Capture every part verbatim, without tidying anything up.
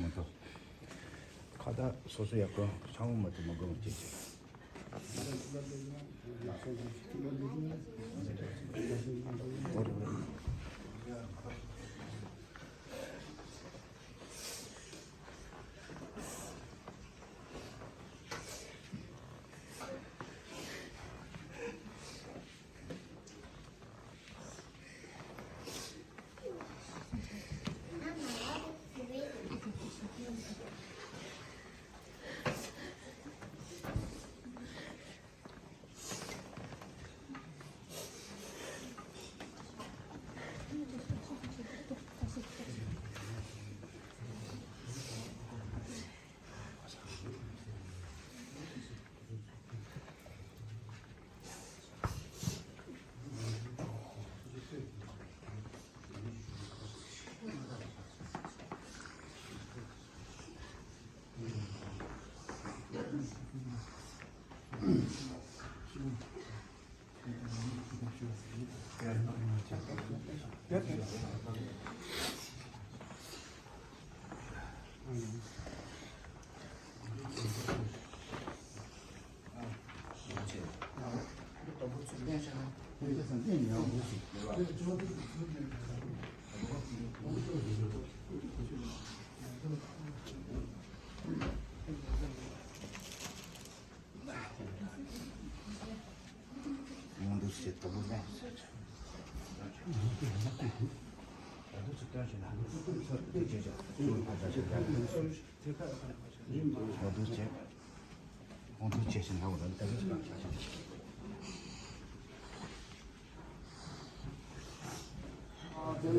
མ་ཐོབ། ཁ་བརྡ་སོ་སོ་ཡག་པོ་ཆང་མ་ཐོབ་མ་དགོས་མ་བྱེད་ཅིག་དེ་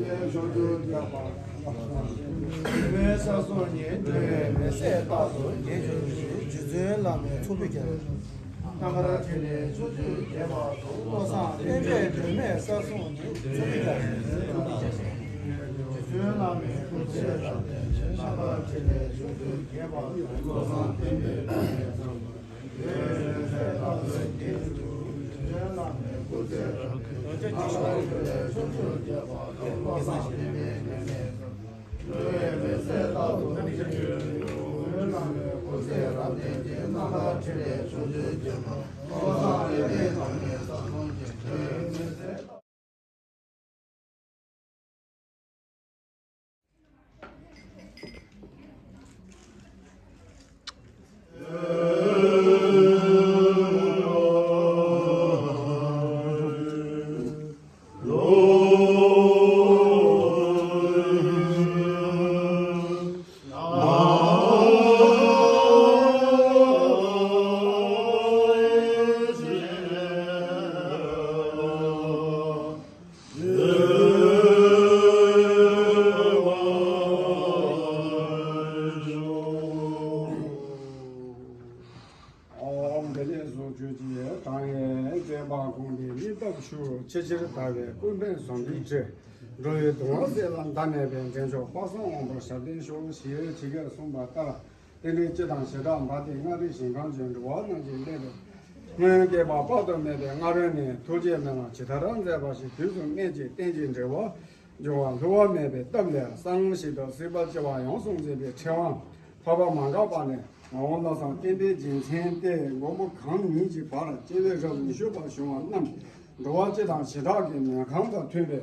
བས་ས་སོགས་ཉིད་འགྲོ་བའི་མེ་སྲེག་རྟག་ཏུ་ཉེར་གྱུར་ཅིག་རྗེ་བཙུན་བླ་མའི་ཚོགས་ཕུད་ཀྱང་། རྣམ་པར་ཕྲིན་ལས་ཕྱོགས་བཅུར་རྒྱས་པ་དང་། བློ་བཟང་བསྟན་པའི་སྒྲོན་མེས་ས་སོགས་ཉིད་ཚོགས་ཕུད་ཀྱང་། རྗེ་བཙུན་བླ་མའི་སྐུ་ཚེ་རབ་བརྟན་ཅིང་། རྣམ་པར་ཕྲིན་ལས་ཕྱོགས་བཅུར་རྒྱས་པ་དང་། བློ་བཟང་བསྟན་པའི་སྒྲོན་མེས་ས་སོགས་ཨོམ། བདེ་ལེགས་སུ་གྱུར་ཅིག་དྲང་ཡེ་མཛད་པ་དགོངས་པའི་སྙིང་སྟོབས་ཤུགས། ཆེས་ཆེར་དར་བའི་ཀུན་ཕན་བཟང་པོའི་ཁྲོད། འགྲོ་བའི་གདུང་བ་སེལ་ལ་ཟླ་མེད་པའི། འདྲེན་མཆོག་དཔག་བསམ་དབང་པོ་ཞབས་བརྟན་ཤོག་ཞེས་ཇི་སྐད་གསུངས་པ་ལྟར། རྟེན་འབྲེལ་སྤྱི་དང་བྱེ་བྲག་འབའ་སྟེ། མངའ་རིས་ཞིང་ཁམས་ཀྱི་འགྲོ་བ་རྣམས་ཀྱི་སླད་དུ། སྔོན་བསྐལ་པ་དཔག་ཏུ་མེད་པའི་སྔ་རོལ་ནས་ཐུགས་རྗེས་སྨོན་ལམ་ཇི་ལྟར་མཛད་པ་བཞིན། དུས་གསུམ་སྨན་གྱི་རྟེན་གྱི་འབྲེལ་བ། འབྱུང་བ་བསླུ་བ་མེད་པའི་སྟོབས་ལས། གསང་ཞིང་དུ་གཟིགས་པ་སྐྱེ་བ་ཡོངས་སུ་འཛིན་པའི་ཕྲེང་བ། འཕགས་པ་མ་འགགས་པ་ནས་ངག་དབང་བློ་བཟང་བསྟན་པའི་རྒྱལ་མཚན་ཏེ། མགོན་པོ་གང་ཉིད་ཀྱི་བར་སྐྱེ་བའི་རབས་ཉི་ཤུ་པ་བྱུང་བ་རྣམས། འགྲོ་བ་སྤྱི་དང་བྱེ་བྲག་གི་མོས་གང་དང་མཐུན་པའི་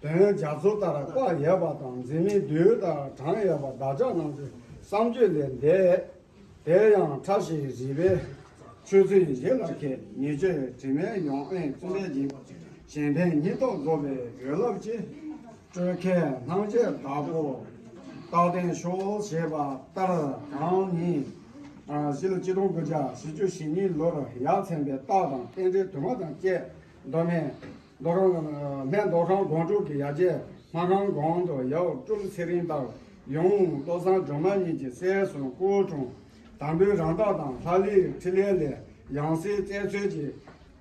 དོན་རྒྱ་མཚོ་ལྟར་དཔག་ཡོད་པ་དང་། འཛིན་མའི་རྡུལ་ལྟར་གྲངས་ཡོད་པ་བདག་ཅག་རྣམས་ཀྱི་བསམ་བརྗོད་ལས་འདས། དེ་ཡང་ཕྲ་ཞིང་རིད་པའི་ཆོས་ཚུལ་གཞི་ལ་མཁས། ཉེས་སྤྱོད་དྲི་མའི་ཡོན་ཏན་བརྩོན་པས་འབྱིན། གཞན་ཕན་སྙིང་སྟོབས་རྫོགས་པའི་འོད་རླབས་ཀྱིས། སྤྲུལ་མཁས་སྣང་བྱེད་བདག་པོ་རྟག་བརྟན་ཤོག་ཞེས་པ་ལྟར། གང་ཉིད་ཕྱི་ལོ་ཆིག་སྟོང་དགུ་བརྒྱ་བཞི་བཅུ་ཞེ་གཉིས་ལོར་ཡར་མཚན་པའི་རྟགས་དང་རྟེན་འབྲེལ་དུ་མ་དང་བཅས། མདོ་སྨད། མདོ་ཁམས། སྨད་མདོ་ཁམས་སྒང་དྲུག་གི་ཡ་གྱལ་སྨར་ཁམས་སྒང་དུ་ཡབ་སྤྲུལ་ཚེ་རིང་དང་ཡུམ་བློ་བཟང་སྒྲོལ་མ་གཉིས་ཀྱི་སྲས་སུ་སྐུ་འཁྲུངས། དམ་པའི་རང་རྟགས་དང་ལྷ་ལས་ཕྲིན་ལས་ལས་ཡང་སྲིད་རྩད་འཚོལ་གྱི་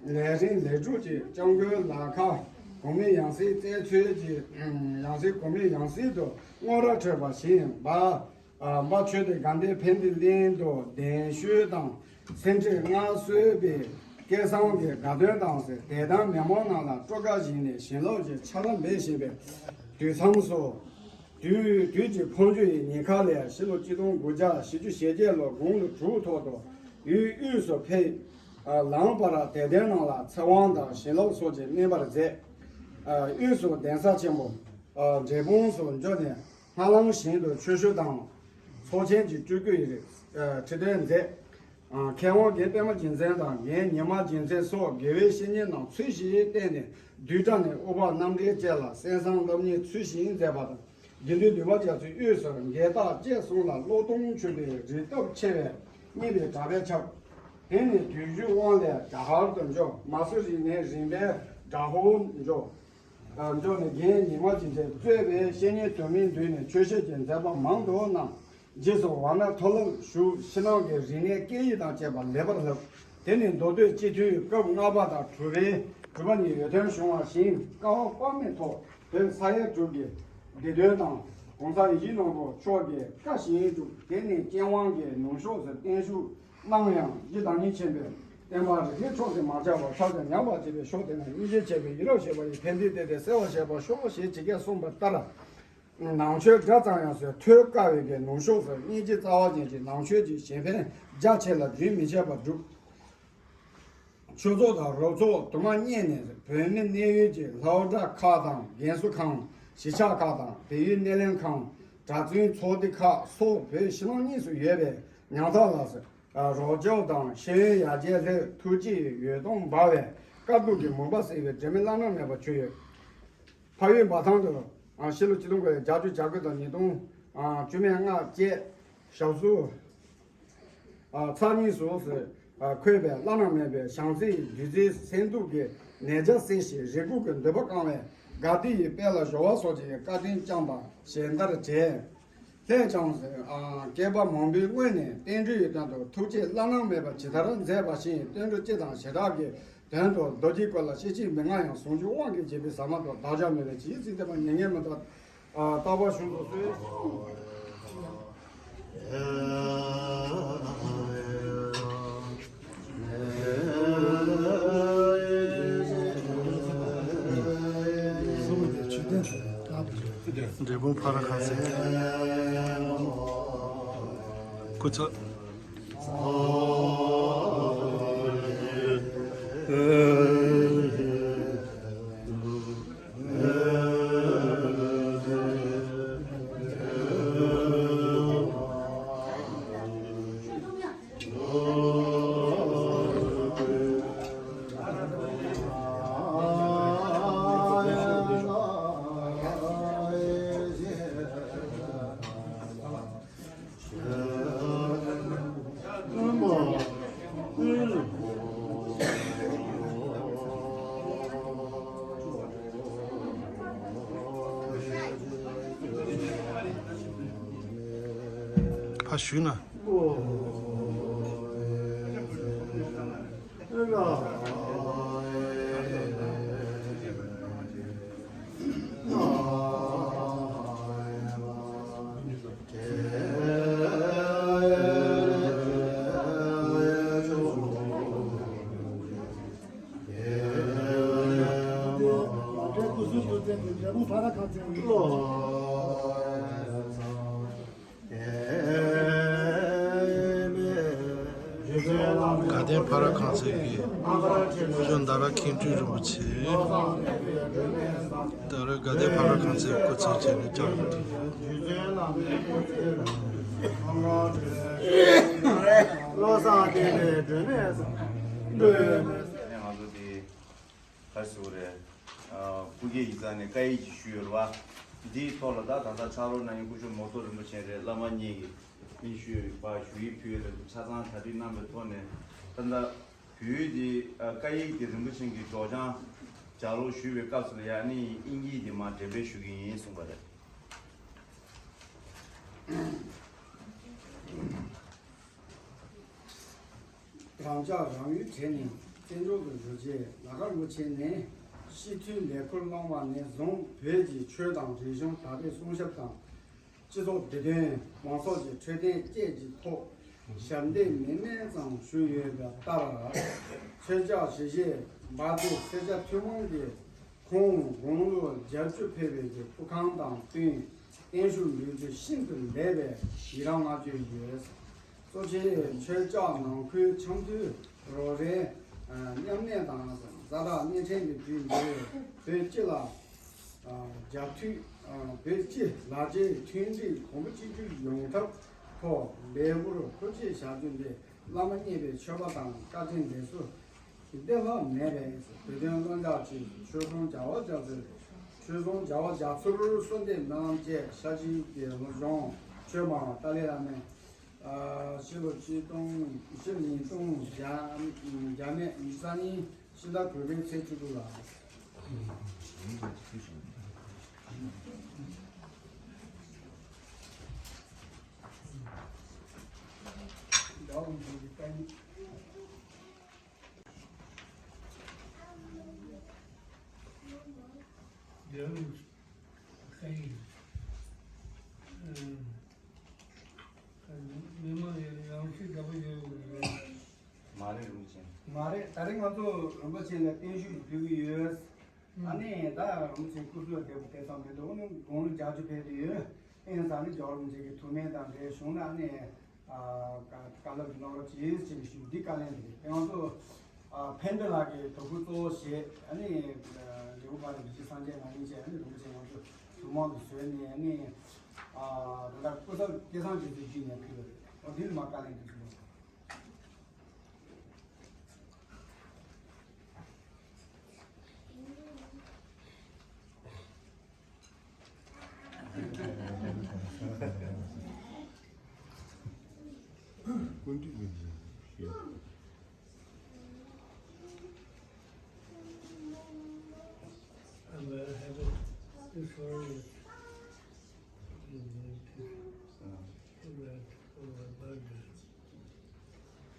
ལས་རིམ་ལས་གྲུབ་ཀྱི་སྐྱབས་མགོན་ལ་ཁ་གོང་མའི་ཡང་སྲིད་རྩད་འཚོལ་གྱི་ཡང་སྲིད་གོང་མའི་ཡང་སྲིད་དུ་དངོས་ར་འཕྲོད་པ་བཞིན་འབའ། ཨ། འབའ་ཆོས་སྡེ་དགའ་ལྡན་ཕན་བདེ་གླིང་དུ་གདན་ཞུས་དང་། སེར་ཁྲིར་མངའ་གསོལ་བའི་སྐལ་བཟང་གི་དགའ་སྟོན་དང་། དད་དམ་མི་མང་རྣམས་ལ་སྤྲོ་དགའ་བཞིན་ནས་བྱིན་རླབས་ཀྱི་ཆར་པ་འབེབས་བཞིན་པའི་དུས་མཚམས་སུ། དུས་དུས་ཀྱི་འཕོ་འགྱུར་ཡི་ཉེན་ཁ་ལས་ཕྱི་ལོ་གཅིག་སྟོང་དགུ་བརྒྱ་བཞི་བཅུ་ཞེ་བརྒྱད་ལོར་དགུང་ལོ་དྲུག་ཐོག་ཏུ་ཡུལ་དབུས་སུ་ཕེབས། ལམ་བར་དད་ལྡན་རྣམས་ལ་ཚེ་དབང་དང་བྱིན་རླབས་སོགས་ཀྱིས་སྨིན་པར་མཛད། དབུས་སུ་གདན་ས་ཆེན་པོ་འབྲས་སྤུངས་སུ་འབྱོན་ནས་སྔ་ལམ་བཞིན་དུ་ཆོས་ཞུ་དང་ཚོགས་ཆེན་གྱི་བཅུ་དགུ་ཡི་ཁྲི་སྟོན་མཛད། མཁས་དབང་རྒན་པདྨ་རྒྱལ་མཚན་དང་རྒན་ཉི་མ་རྒྱལ་མཚན་སོགས་དགེ་བའི་བཤེས་གཉེན་རྣམས་ཚུལ་བཞིན་བསྟེན་ནས་བསྡུས་གྲྭ་ནས་ཨུ་པ་རྣམ་འགྲེལ་བཅས་ལ་གསན་བསམ་སློབ་གཉེར་ཚུལ་བཞིན་མཛད་པ་དང་། དགེ་འདུན་འདུས་པ་རྒྱ་མཚོའི་དབུས་སུ་རྒྱལ་རྟགས་བཅས་བཟུང་ལ་བློ་གཏོང་ཆོས་པའི་རིགས་སྟོབས་ཆེ་བས་མཉེས་པའི་གྲགས་པས་ཁྱབ། དེ་ནས་དུས་འགྱུར་དབང་ལས་རྒྱ་གར་དུ་འབྱོར། མ་སུ་རི་ནས་རིམ་པས་དྲག་ཧོར་འབྱོར། འབྱོར་ནས་རྒན་ཉི་མ་རྒྱལ་མཚན་གཙོས་པའི་བཤེས་གཉེན་དུ་མས་འདུས་ནས་ཆོས་བཤད་ཀྱི་མཛད་པ་མང་དུ་གནང་། རྗེས་སུ་ཝཱ་ཎ་མཐོ་སློབ་ཞུགས། ཕྱི་ནང་གི་རིག་གནས་སྐད་ཡིག་དང་བཅས་པ་ལེགས་པར་བསླབས། དེ་ནས་མདོ་སྟོད་སྤྱི་འཐུས་སྐབས་ལྔ་པ་དང་དྲུག་པའི་དྲུག་པ་གཉིས་འོས་ཐོན་བྱུང་བ་བཞིན་བསྐལ་པ་དཔག་མེད་ཐོག་བོད་ས་ཡ་དྲུག་གི་བདེ་དོན་དང་༸གོང་ས་ཡིད་བཞིན་ནོར་བུ་མཆོག་གི་བཀའ་བཞིན་བསྒྲུབས། དེ་ནས་རྐྱེན་དབང་གིས་ནུབ་ཕྱོགས་སུ་བརྟན་བཞུགས་གནང་ཡང་རྗེ་བདག་ཉིད་ཆེན་པོས་བསྟན་པ་རིགས་ཀྱི་ཕྱོགས་སུ་མ་ཆགས་པར་ཕྱག་རྒྱ་ཉམས་པར་བྱེད་པའི་ཕྱོགས་དེ་ན་སྙིང་རྗེ་ཆེ་བའི་ཡིད་རབ་བཞེས་པ་ཡིས་ཕན་བདེའི་གཏེར་དེ་གསལ་བར་བྱེད་པར་ཤོག་ཞེས་ཇི་སྐད་གསུངས་པ་ལྟར། ནང་ཆོས་སྒྲ་ཙམ་ཡང་གསོལ་ཐོས་དཀའ་བའི་གི་ནུབ་ཕྱོགས་སུ་སྙིང་རྗེ་རྩ་བ་ཅན་གྱི་ནང་ཆོས་ཀྱི་གཞན་ཕན་རྒྱ་ཆེ་ལ་རྒྱུན་མི་ཆད་པར་བསྒྲུབས། ཆོས་ཚོགས་དང་རོགས་ཚོགས་དུ་མ་གཉེར་ནས་བོད་མི་གནས་ཡུལ་གྱི་ལྷོ་བྲག་ཁག་དང་རྒན་གསོ་ཁང་། གཞིས་ཆགས་ཁག་དང་བལ་ཡུལ་སྣེ་ལེན་ཁང་། གྲྭ་བཙུན་ཚོགས་སྡེ་ཁག་སོགས་བོད་ཕྱི་ནང་གཉིས་སུ་ཡོད་པའི་ཉམ་ཐག་ལ་རོགས་སྐྱོབ་དང་ཤེས་ཡོན་ཡར་རྒྱས་སླད་ཐུགས་རྗེའི་འོད་སྟོང་འབར་བའི་དཀའ་སྡུག་གི་མུན་པ་སེལ་བའི་འབྲལ་མེད་བླ་ན་མེད་པ་བྱོན་ཡོད། ཕ་ཡུལ་འབའ་ཐང་དུ་ཕྱི་ལོ་ཆིག་སྟོང་དགུ་བརྒྱ་བརྒྱད་ཅུ་གྱ་དགུ་དང་ཉིས་སྟོང་བཅོ་ལྔ་བཅས་ཞབས་སོར་ཚར་གཉིས་སུ་འཁོད་པའི་བླ་ན་མེད་པའི་བྱང་སེམས་བདུད་རྩིའི་སེམས་སྡུག་གི་ནད་བརྒྱ་སེལ་ཞིང་རེ་སྒུག་གི་འདོད་པ་བསྐང་བའི་དགའ་བདེ་ཡི་དཔལ་ལ་སྦྱོར་བ་སོགས་ཀྱི་བཀའ་དྲིན་བསྐྱངས་པ་ཞལ་མཐར་བྱས། ལྷས་ཀྱང་བསྐལ་པ་མང་པོའི་སྔོན་ནས་བསྟན་འགྲོའི་དོན་དུ་ཐུགས་རྗེ་བླ་ན་མེད་པ་ཇི་ལྟར་མཛད་པ་བཞིན་བསྟན་འགྲོ་སྤྱི་དང་བྱེ་བྲག་གི་དོན་དུ་རྡོ་རྗེ་སྐོར་ལ་ཤེས་བྱའི་མན་ངག་ཡང་ཟུང་འཇུག་དབང་གིས་འབྱེད་པའི་ཟ་མ་ཏོག་བདག་ཅག་མེད་པའི་ཇི་སྲིད་བསྟན་པ་ཉམས་ཉམས་མི་འདའ། ཨ། རྟག་པར་བཞུགས་སུ་གསོལ། འབྲས་སྤུངས་ཕ་ར་ཁང་སའི་སྐུ་ཚབ། ཕ་ཞུས་ན། དགའ་ལྡན་ཕ་ར་ཁང་ཚན་གྱི་སྐུ་ཞབས་ཟླ་ར་མཁན་སྤྲུལ་རིན་པོ་ཆེ། ད་རེས་དགའ་ལྡན་ཕ་ར་ཁང་ཚན་སྐུ་ཚབ་བྱས་ནས་བཅར་ཡོད། བློ་བཟང་བསྟན་པའི་སྒྲོན་མེ་སྒྲོན་མེ། ང་ཚོ་དེ་ག་རེ་ཟེར་དགོས་རེད། ཨ། སྤུ་གེ་ཡིག་ཚང་ནས་བཀའ་ཡིག་ཅིག་ཞུས་ཡོད་རེད་བ། འདིའི་ཐོག་ལ་ད་ད་ལྟ་ཕྱག་རོགས་གནང་མཁན་སྐུ་ཞབས་མོ་ཏོ་རིན་པོ་ཆེ་རེད། བླ་མ་གཉིས་ཀྱིས་སྙན་ཞུ་ཡོད་པ་ཞུ་ཡིག་ཕུལ་ཡོད་རེད་འདུག་ཆ་ཚང་གྲ་སྒྲིག་གནང་བའི་ཐོག་ནས་ད་ལྟ་བོད་ཡིག་འདི། ཨ། བཀའ་ཡིག་འདི་རིན་པོ་ཆེ་གིས་སྒྲོག་སྦྱང་ལྗགས་ཀློག་ཞུས་པའི་སྐབས་སུ་ལ་ཡང་ནི་དབྱིན་ཇི་འདི་མར་འགྲེམས་སྤེལ་ཞུ་གི་ཡིན་གསུངས་པ་རེད། རང་ཅག་རང་ཡུལ་བྲལ་ནས་བཙན་བྱོལ་དུ་འགྲོ་རྗེས་ལ་དྭགས་རིན་པོ་ཆེ་ནས་སྤྱི་འཐུས་ལས་འཁུར་བླངས་པ་ནས་བཟུང་བོད་ཀྱི་ཆོས་དང་རིག་གཞུང་དར་སྤེལ་སྲུང་སྐྱོབ་དང་སྤྱི་ཚོགས་བདེ་དོན་མང་ཚོགས་ཀྱི་འཕྲོད་བསྟེན་བཅས་ཀྱི་ཐོག་ཞབས་འདེགས་མི་དམན་ཙམ་ཞུས་ཡོད་པ་ལྟར། ཆོས་ཕྱག་ཞུ་རྗེས་འབར་མདེལ་སེར་སྐྱ་ཐུན་མོང་གིས་ཁོང་དགུང་ལོ་བརྒྱད་ཅུ་ཕེབས་པའི་གི་སྐུ་ཁམས་དང་བསྟུན། བརྟན་བཞུགས་ལུས་རྩལ་ཤིན་ཏུ་ལེགས་པའི་ཡི་རང་བསྔགས་བརྗོད་ཡོད། གཙོ་ཆེ་ཆོས་ལྕགས་ནང་ཁུལ་འཆམ་མཐུན་རོགས་རེས་མཉམ་གནས་དང་ཛ་དྲག་སྣེ་ཁྲིད་ཀྱི་དུས་འདིར་བོད་སྤྱི་ལ་རྒྱ་མཐུད་བོད་སྤྱི་ལ་རྒྱའི་མཐུན་སྒྲིལ་གོང་བུ་གཅིག་གྱུར་ཡོང་ཐབས་ཐོག་འབད་འབུར་འཁུར་བྱེད་བྱ་རྒྱུ་འདི་བླ་མ་མཉེས་པའི་མཆོད་པ་དང་བཀའ་དྲིན་ལས་སུ་བདེ་བླག་མེད་པས། བོད་དོན་བློ་འཇགས་ཆེད་ཆོས་སྲུང་བྱ་བ་རྒྱ་མཚོར་ཆོས་སྲུང་བྱ་བ་རྒྱ་མཚོར་གསོལ་འདེབས་གནང་བཅས་ཤར་ཕྱིན་གྱི་ལོ་གཞོན་ཆོས་སྨྲ་བ་ཏཱ་ལའི་བླ་མས་ཕྱི་ལོ་ཆིག་སྟོང་ཕྱི་ལོ་ཉིས་སྟོང་བརྒྱ་བརྒྱ་མེད་ཉི་ཤུ་རྩ་གཉིས་ཕྱི་ཟླ་དགུ་པའི་ཚེས་བཅུ་དྲུག་ལ། རྒྱལ་བའི་བཀའ་ཡིག་མི་མང་ཡང་ཡང་སྲིད་འདྲ་པོ་ཡོད་ཡོད་རེད། མ་རེད་རིན་པོ་ཆེ། མ་རེད། ད་རེས་ང་ཚོ་རིན་པོ་ཆེ་ལ་བརྟན་བཞུགས་ཞུ་གི་ཡོད། ཨ་ནི་ད་རིན་པོ་ཆེ་སྐུ་གཟུགས་བདེ་པོ་བདེ་ཙམ་མི་འདུག་ཨ་ནི་དགུང་ལོ་བརྒྱད་ཅུ་ཕེབས་དུས་ཡོད། ཨེ་ཡིན་ཙང་ནི་རྒྱལ་བ་རིན་པོ་ཆེ་གི་ཐུགས་སྨོན་དང་འབྲེལ་བྱུང་ན་ཨ་ནི། བཀའ་སློབ་ཀྱི་གནང་རོགས་གྱིས་ཅེས་ཞུ། འདི་བཀའ་ལན་དེ་རེད། དེ་ང་ཚོ་ཕན་བདེ་ལགས་ཀྱིས་དོ་ཁུར་གཙོ་བོ་བཞེས། ཨ་ནི་འབྲས་བུ་ཕར་ལ་མི་ཤི་སངས་རྒྱས་ང་ཡིན་ཅེས་ཨ་ནི་རིན་པོ་ཆེ་ང་ཚོ་ཐུགས་མང་དུ་བཟོས་ནས་ཨ་ནི་ད་ལྟ་སྐུ་ཚབ་སྐལ་བཟང་རྒྱ་མཚོས་བརྒྱུད་ནས་ཕུལ་བ་རེད། འོ་འདི་ནི་མ་བཀའ་ལན་དེ་ཞུ།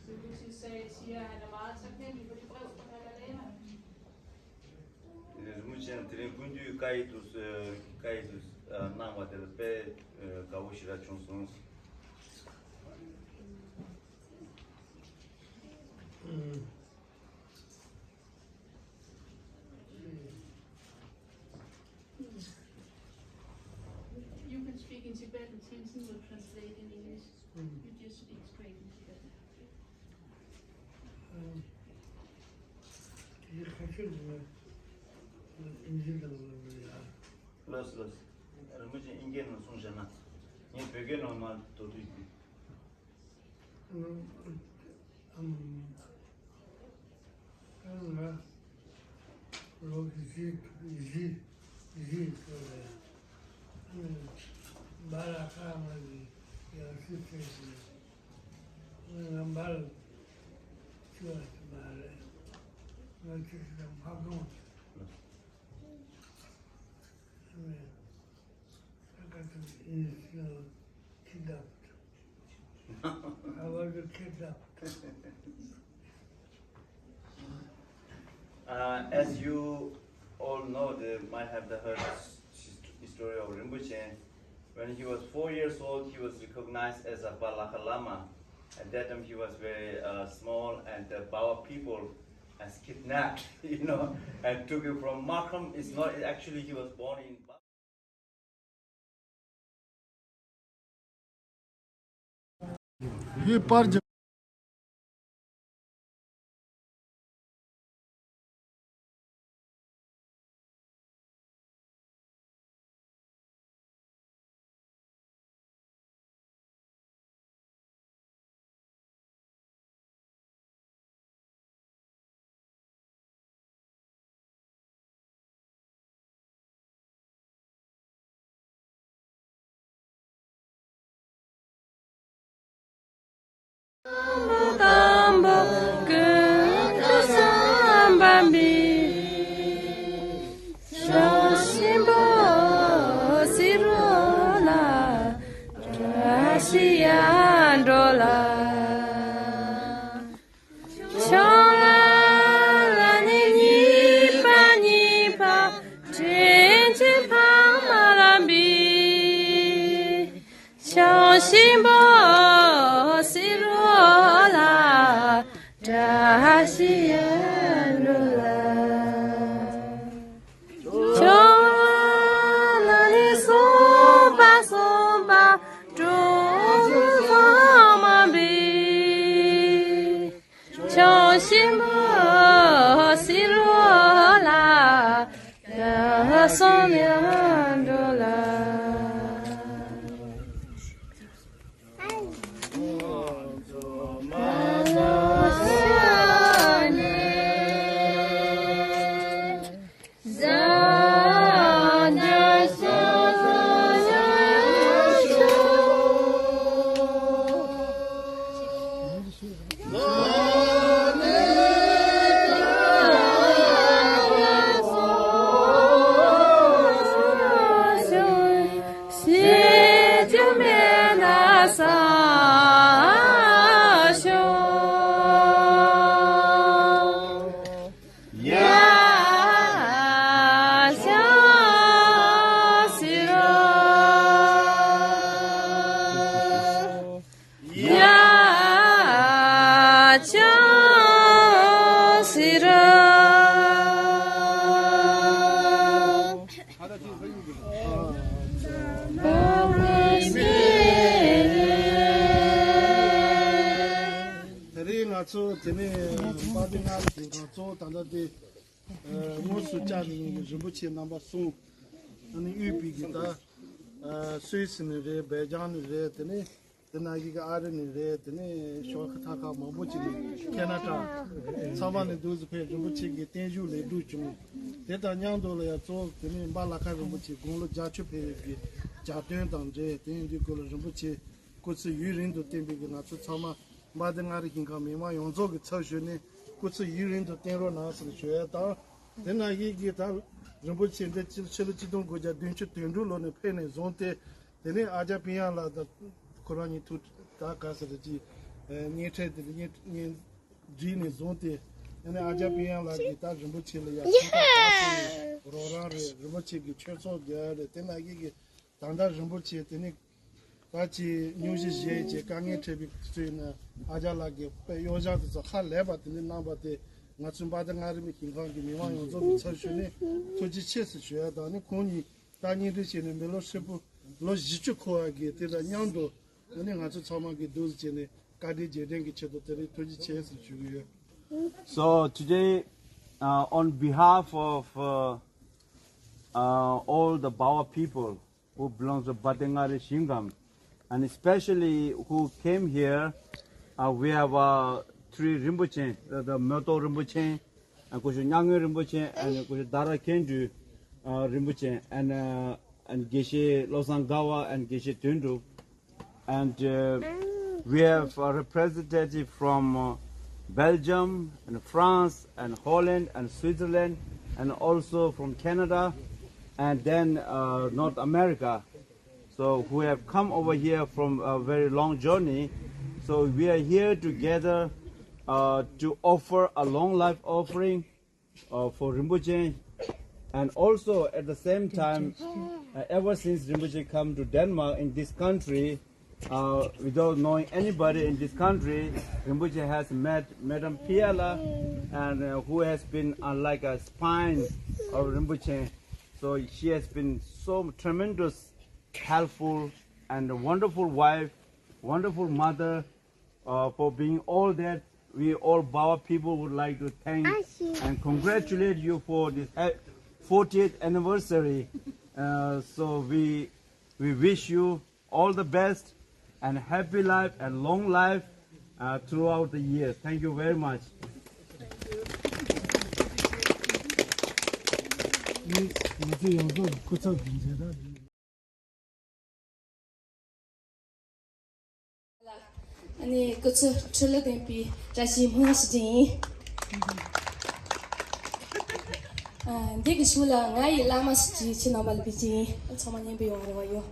So would you say, Tia, han er meget taknemmelig for det brev fra Dalai Lama? རིན་པོ་ཆེ་དེ་རིང་སྐུ་མདུན་བཀའ་ཡིག་དུ་བཀའ་ཡིག་དུ་གནང་བ་དེ་ལ་དཔེ་དགའ་བོ་ཞེ་དྲག་བྱུང་སོང་། You can speak in Tibetan, Tenzin will translate in English. You just speak straight in Tibetan. དེ་ཁ་ཤས་ནི་ཨིན་ཇི་དང་ལ་ལ་ཡ། ལགས་སོ་ལགས་སོ། རིན་པོ་ཆེ་ཨིན་སྐད་ནང་གསུངས་བཞག་ན་ངས་བོད་སྐད་ནང་མར་མདོར་བསྡུས་ཀྱིས། ཨམ། ཨམ། ལོ་བཞི་བཞི་བཞི་ཙམ་རེད། ཨམ། བ་ལ་ཁ་མ་གི་ཡང་སྲིད་ཚེ་ཟིན། ང་འབར་ཆུ་བ་ཆུ་མ་རེད། ང་ཆུ་ཞིག་དང་ཕ་གང་ཆུ། ཨ་ནི་ས་ཀ་ཐུ་ཨིན་སི་ལོ་ཁི་དབ། I was a kid doctor. Uh, as you all know, they might have the heard s- s- story of Rinpoche. When he was four years old, he was recognized as a Balaka Lama. At that time, he was very uh, small, and the Bawa people has kidnapped, you know, and took him from Markham. It's not actually he was born in. Ba- དང་པོ་ཀུན་ཏུ་བསམ་པ་མེད། བྱང་ཆུབ་སེམས་དཔའ་སེ་ར་ལ་བཀྲ་ཤིས་ཡར་འགྲོ་ལ། ཕྱོགས་ལ་ནི་གཉིས་པ་གཉིས་པ་དྲིན་ཅན་ཕ་མ་ལ་འབུལ། བྱང་ཆུབ་སེམས་དཔའ་སེ་ར་ལ་བཀྲ་ཤིས་ཡར་འགྲོ་ལ། ཕྱོགས་ལ་ནི་སོགས་པ་ ཤིང་བུ་སི་རོ་ལ་ད་སོང་ཡང་འགྲོ་ལ། དེ་རིང་ང་ཚོ་དེ་ནས་པ་ཏི་ང་རེ་ཞིག་དང་གཙོ་བོ་ད་ལྟ་དེ་དངོས་སུ་བཅར་ནས་རིན་པོ་ཆེ་རྣམ་པ་གསུམ། ཨ་ནི་དབུས་པའི་གི་ད་སུད་སི་ནས་རེད། སྦེལ་ཇམ་ནས་རེད། དེ་ནས་དེ་ནང་བཞིན་གྱི་ཨ་རི་ནས་རེད། དེ་ནས་ཤོག་ཁག་ཁག་མང་པོ་ཅིག་ནས་ཁེ་ན་ཌ་ཚང་མ་ནས་འདུག་སེ་ཕེབས། རིན་པོ་ཆེ་གི་བརྟན་བཞུགས་ལེགས་གྲུབ་བྱུང་། དེ་དང་མཉམ་དུ་ལ་ཡང་གཙོ་བོ་དེ་ནས་འབའ་ལ་ཁ་རིན་པོ་ཆེ་དགུང་ལོ་བརྒྱད་ཅུ་ཕེབས་པའི་གི་གྱ་སྟོན་དང་འབྲེལ། དེ་ཡིན་དུས་སྐོར་ལ་རིན་པོ་ཆེ་སྐུ་ཚེ་ཡུན་རིང་དུ་བརྟན་པའི་གི་ང་ཚོ་ཚང་མ་འབའ་ཏི་མངའ་རིས་ཞིང་ཁམས་མི་མང་ཡོངས་རྫོགས་ཀྱི་ཚབ་ཞུས་ནས་སྐུ་ཚེ་ཡུན་རིང་དུ་བརྟན་རོགས་གནང་ཟེར་ཞུ་ཡ་དང་། དེ་ནང་བཞིན་གྱི་ད་རིན་པོ་ཆེ་འདི་ཕྱི་ཕྱི་ལོ་ཆིག་སྟོང་དགུ་བརྒྱ་བདུན་ཅུ་དོན་དྲུག་ལོ་ནས་ཕེབས་ནས་བཟུང་སྟེ། དེ་ནས་ཨ་ཅག་པི་ཡ་ལགས་དང་ཁོ་རང་གཉིས་ཐུག་ད་ག་ཟེར་གྱི་བརྙན་འཕྲིན་དེ་བརྙན་བརྙན་བསྒྲིགས་ནས་བཟུང་སྟེ། དེ་ནས་ཨ་ཅག་པི་ཡ་ལགས་ཀྱིས་ད་རིན་པོ་ཆེ་ལ་ཡ་ཐུགས་ཁག་ཐག་ཆོད་ནས་རོགས་རམ་རེད། རིན་པོ་ཆེ་གི་ཆོས་ཚོགས་རྒྱག་ཡ་རེད། དེ་ནང་བཞིན་གྱི་ད་ལྟ་རིན་པོ་ཆེ་དེ་ནི་ད་ཅི་སྙུང་གཞི་བཞེས་བྱས་དཀའ་ངལ་འཕྲད་པའི་ཚུལ་ན་ཨ་ཅག་ལགས་ཀྱིས་དཔེ་གཡོ་བཞག་དེ་ཚོ་ཧ་ལས་པ་དེ་འདྲ་གནང་བ་དེ་ང་ཚོའི་འབའ་ཏི་མངའ་རིས་ཞིང་ཁམས་ཀྱི་མི་མང་ཡོངས་རྫོགས་ཀྱི་ཚབ་ཞུས་ནས་ཐུགས་རྗེ་ཆེ་ཟེར་ཞུ་ཡ་དང་ནི། ཁོང་གཉིས་ད་གཉེན་སྒྲིག་བྱས་ནས་མི་ལོ་ཧྲིལ་པོ་ལོ་བཞི་བཅུ་འཁོར་བ་གི་དེ་དང་མཉམ་དུ་ཨ་ནི་ང་ཚོ་ཚང་མ་གི་འདུག་སེ་བྱས་ནས་བཀའ་དྲིན་རྗེས་དྲན་གྱི་ཆེད་དུ་དེ་རིང་ཐུགས་རྗེ་ཆེ་ཟེར་ཞུ་གི་ཡོད། So today, uh, on behalf of uh, uh, all the Bawa people, who belongs to Batengari Shingam, and especially who came here, uh, we have uh, three Rinpoche, uh, the Myoto Rinpoche, and Kushu Nyangun Rinpoche, and Kushu Dara Kendru uh, Rinpoche, and, uh, and Geshe Losang Gawa, and Geshe Tundru. And uh, we have a representative from uh, Belgium and France and Holland and Switzerland and also from Canada and then uh, North America. So who have come over here from a very long journey. So we are here together uh, to offer a long life offering uh, for Rinpoche. And also at the same time, uh, ever since Rinpoche come to Denmark in this country, uh, without knowing anybody in this country, Rinpoche has met Madam Piala, and uh, who has been uh, like a spine of Rinpoche. So she has been so tremendous, helpful, and a wonderful wife, wonderful mother, uh, for being all that. We all Bawa people would like to thank and congratulate you for this ha- fortieth anniversary. Uh, so we we wish you all the best and happy life and long life uh, throughout the years. Thank you very much. ཨ་ནི་སྐུ་ཚེ་ཁྲི་ལོ་བརྟན་པའི་བཀྲ་ཤིས་སྨོན་ལམ་ཞུ་རྒྱུ་ཡིན། ཨ། འདི་གི་གཞུག་ལ་ང་ཡི་བླ་མ་ཞུ་རྒྱུ་ཡིན། ཁྱེད་རྣམ་པ་ལ་ཕུལ་རྒྱུ་ཡིན། ཚང་མ་མཉམ་པོ་ཡོང་བ་རེ་བ་ཡོད།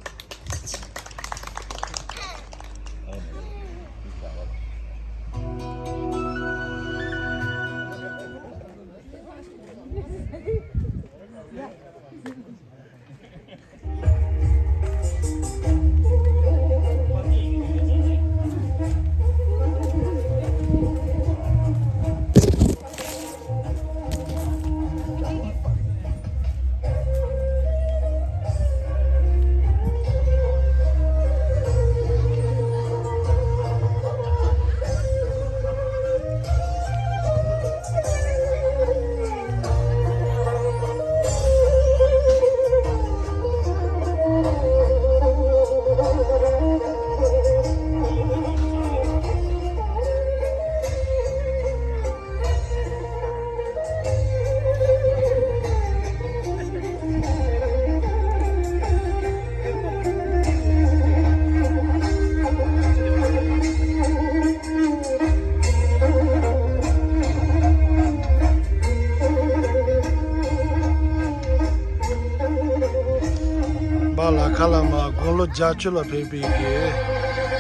ལོ་རྒྱ་ཆུ་ལ་ཕེབས་པའི་གི་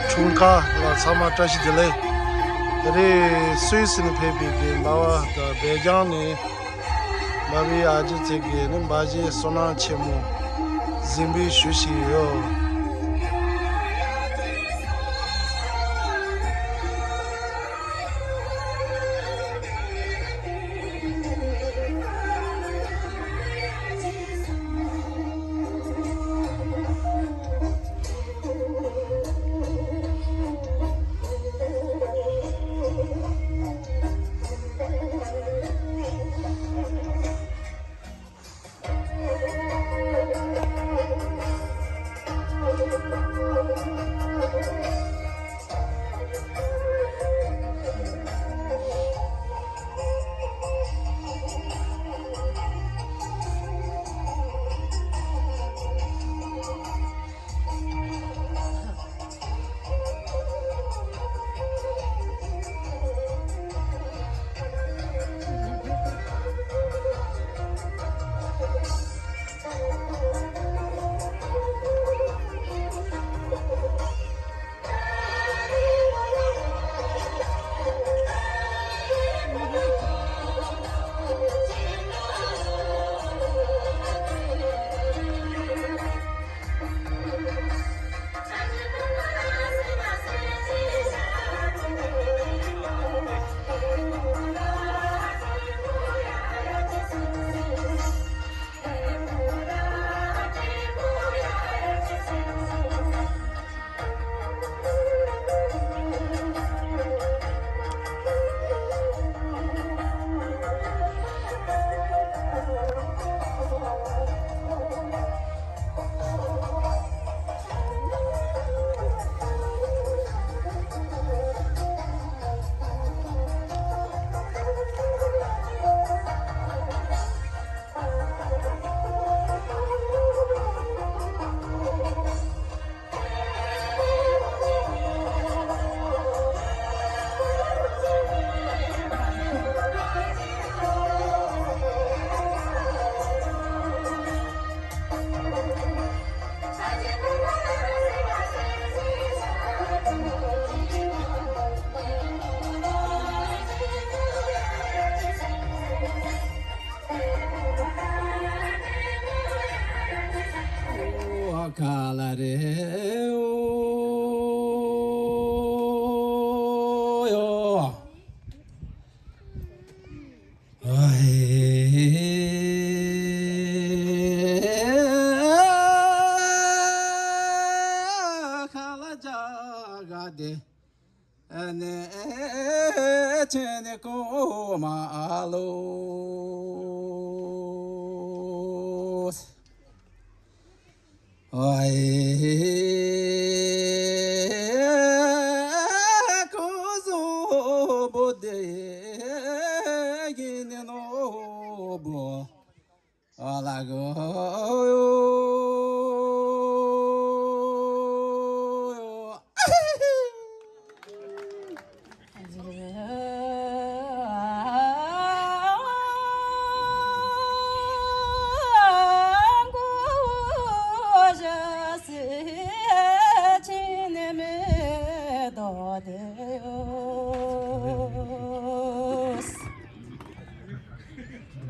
འཁྲུངས་སྐར་ལ་ཚང་མ་བཀྲ་ཤིས་བདེ་ལེགས། དེ་རིང་སུད་སི་ནས་ཕེབས་པའི་གི་འབའ་བ་དང་སྦེལ་ཇམ་ནས་འབའ་བའི་ཨ་ཅེ་ཚེ་གི་ནི་འབའ་ཞིག་བསོད་ནམས་ཆེན་མོ་གཟིམ་དཔོན་ཞུ་བཞིན་ཡོད།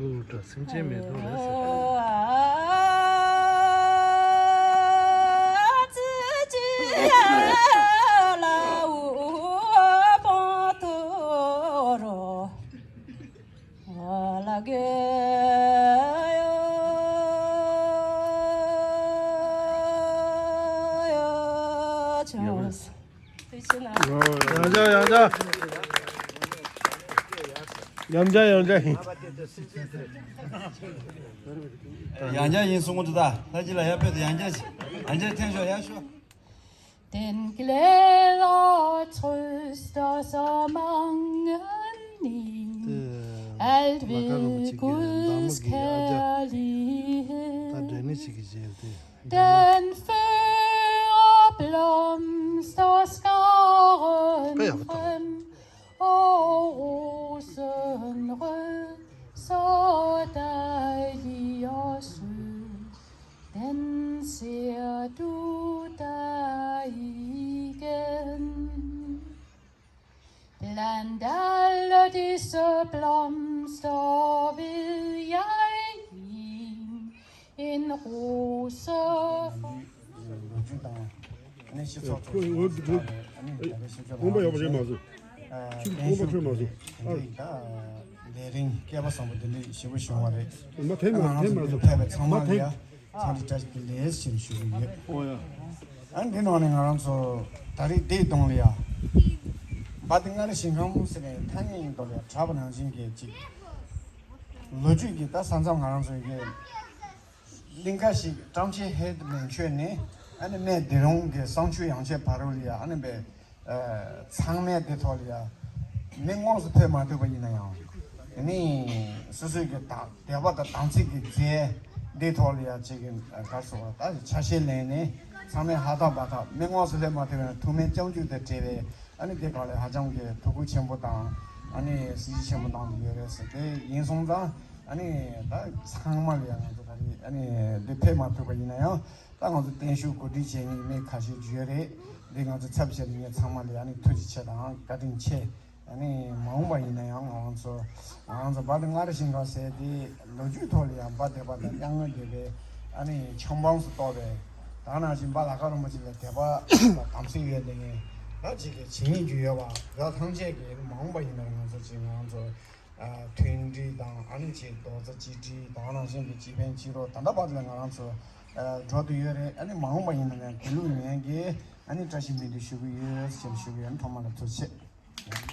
འབུ་འུར་སྒྲ་སེམས་ཅན་མེ་ཏོག་རེད་ཟེར། ཡང་བསྐྱར་ཡང་བསྐྱར། ཡང་བསྐྱར་ཡང་བསྐྱར་ཡིན། ཡང་བསྐྱར་ཡིན་གསུང་གི་འདུག་ད་ལྷ་སྐྱིད་ལ་ཡར་ཕེབས་དང་། ཡང་བསྐྱར་ཡང་བསྐྱར་འཐེན་ཤོག་ཡར་ཤོག Denn gläder tröster så mange ni, alt ved Guds kærlighed. Den fører blomsterskaren frem, og rosen rød, så dejlig og sød, den ser du Landala disse blomster vil jeg gi en rose. ལོ་རྒྱུས་དང་ཨ་ནི་སྤྱི་ཚོགས་ཁོ་ཁྲོད་ཨོ་ཨ་ནི་ད་རེས་ཤེས་ཚོད་ཁོང་པ་ཡག་པོ་རེད་མ་བཟོ། ཁྱོད་ཁོང་པ་ཁྲོད་མ་བཟོ། ཨ་ལས་རིང་སྐལ་བ་བཟང་པོ་འདི་འདྲ་ཞེ་པོ་བྱུང་བ་རེད། མ་ཐེངས་མ་ཐེངས་མ་བཟོ། ཕེབས་པའི་ཚང་མ་ལ་ཡ། ཚང་མ་བཀྲ་ཤིས་བདེ་ལེགས་ཞེས་ཞུ་གི་ཡོད། ཨོ་ཡ། ཨ་འདི་ནང་ནས་ང་རང་ཚོ་ད་རེས་འདིའི་གདོང་ལ་ཡ། འབའ་ཏི་མངའ་རིས་ཞིང་ཁམས་ཟེར་ནས་ཐ་སྙད་ཡིན་མདོག་ལ་ཡ་གྲགས་པ་ནང་བཞིན་གྱི་ཅིག་ལོ་རྒྱུས་ཀྱི་ད་ས་མཚམས་ང་རང་ཚོའི་གི་གླིང་ཁ་ཞིག་ཀྲང་ཅེ་ཧེ་མན་ཆོས་ནས་ཨ་ནི་སྨད་སྡེ་རོང་གི་བསང་ཆུ་ཡང་ཆེ་བར་རུ་ལ་ཡ་ཨ་ནི་འབའ། ཚང་མས་དེ་ཐོག་ལ་ཡ་མི་དངོས་སུ་ཕེབས་མ་ཐུབ་པ་ཡིན་ན་ཡང་། དེ་ནི་སོ་སོའི་གི་དང་དད་པ་དང་དམ་ཚིག་གི་རྫས་འདི་ཐོག་ལ་ཡ་ཅིག་གི་གར་སོང་བ་ད་ཆ་ཤས་ལེན་ནས་ཚང་མས་ཧ་ཐག་པ་ཐག་མི་དངོས་སུ་སླེབས་མ་ཐུབ་ཡང་ཐུགས་སྨོན་སྐྱབས་འཇུག་དང་འབྲེལ་བའི་ཨ་ནི་དེ་ག་ལ་ཧ་ཅང་གི་ཐུགས་ཁུར་ཆེན་པོ་དང་ཨ་ནི་གཟི་བརྗིད་ཆེན་པོ་གནང་གི་ཡོད་རེད་ཟེར་དེ་ཡིན་སོང་ཙང་ཨ་ནི་ད་ཚང་མ་ལ་ཡ་ང་ཚོ་ད་རེས་ཨ་ནི་འདི་ཕེབས་མ་ཐུབ་པ་ཡིན་ན་ཡང་། ད་ང་ཚོ་བརྟན་བཞུགས་གོ་སྒྲིག་བྱེད་མཁན་མི་ཁ་ཤས་ཡོད་རེད། འདི་ང་ཚོ་ཚབ་བྱས་ནས་ངས་ཚང་མ་ལ་ཨ་ནི་ཐུགས་རྗེ་ཆེ་དང་བཀའ་དྲིན་ཆེ། ཨ་ནི་མ་འོངས་པ་ཡིན་ན་ཡང་ང་རང་ཚོ་ང་རང་ཚོ་འབའ་ཏི་མངའ་རིས་ཞིང་ཁམས་ཟེར་དེ་ལོ་རྒྱུས་ཐོག་ལ་ཡང་འབའ་སྡེ་པ་དང་དབྱངས་སྔོན་སྡེ་པའི་ཨ་ནི་ཆབ་འབངས་སུ་གཏོགས་པའི་ད་ནང་བཞིན་འབའ་ལ་ཁ་རིན་པོ་ཆེ་ལ་དད་པ་དང་དམ་ཚིག་ཡོད་ལེ་ངས་ད་ཅིག་གི་བྱེད་སྙིང་རྒྱུ་ཡོད་པ་ད་ཐམས་ཅད་ཀྱི་མ་འོངས་པ་ཡིན་ན་ང་ཚོ་ཅིག་ང་རང་ཚོ། མཐུན་སྒྲིལ་དང་ཨ་ནི་ཅིག་རྡོག་རྩ་གཅིག་སྒྲིལ་དང་ནང་བཞིན་གྱི་སྤྱི་ཕན་སྤྱི་རོགས་ད་ལྟ་བར་དུ་ལ་ང་རང་ཚོ་འགྲོ་དུ་ཡོད་རེད། ཨ་ནི་མ་འོངས་པ་ཡིན་ན་ཡང་དགེ་ལུགས་ངན་གྱི་ཨ་ནི་བཀྲ་ཤིས་སྨོན་འདུན་ཞུ་གི་ཡོད་ཅེས་ཞུ་གི་ཡོད། ཐོག་མ་ལ་ཐུགས་རྗེ་ཆེ།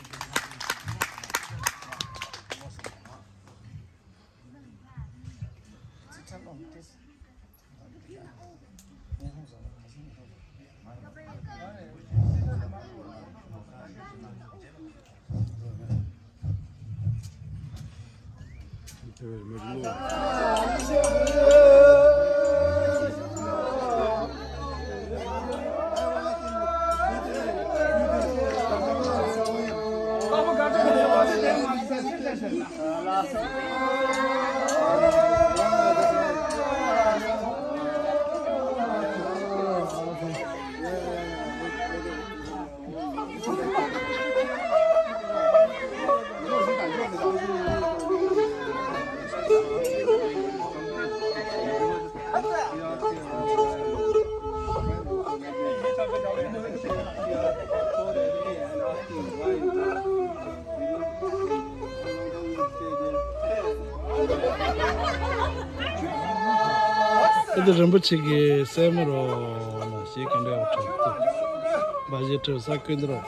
ཨེ་འདི་རིན་པོ་ཆེ་གི་སྲས་མོ་རོ་ན་ཞེས་གང་འདྲ་བ་ཁྲོད་དུ་འབའ་ཞིག་ཁྲོད་ས་ཀུན་འདི་རོ།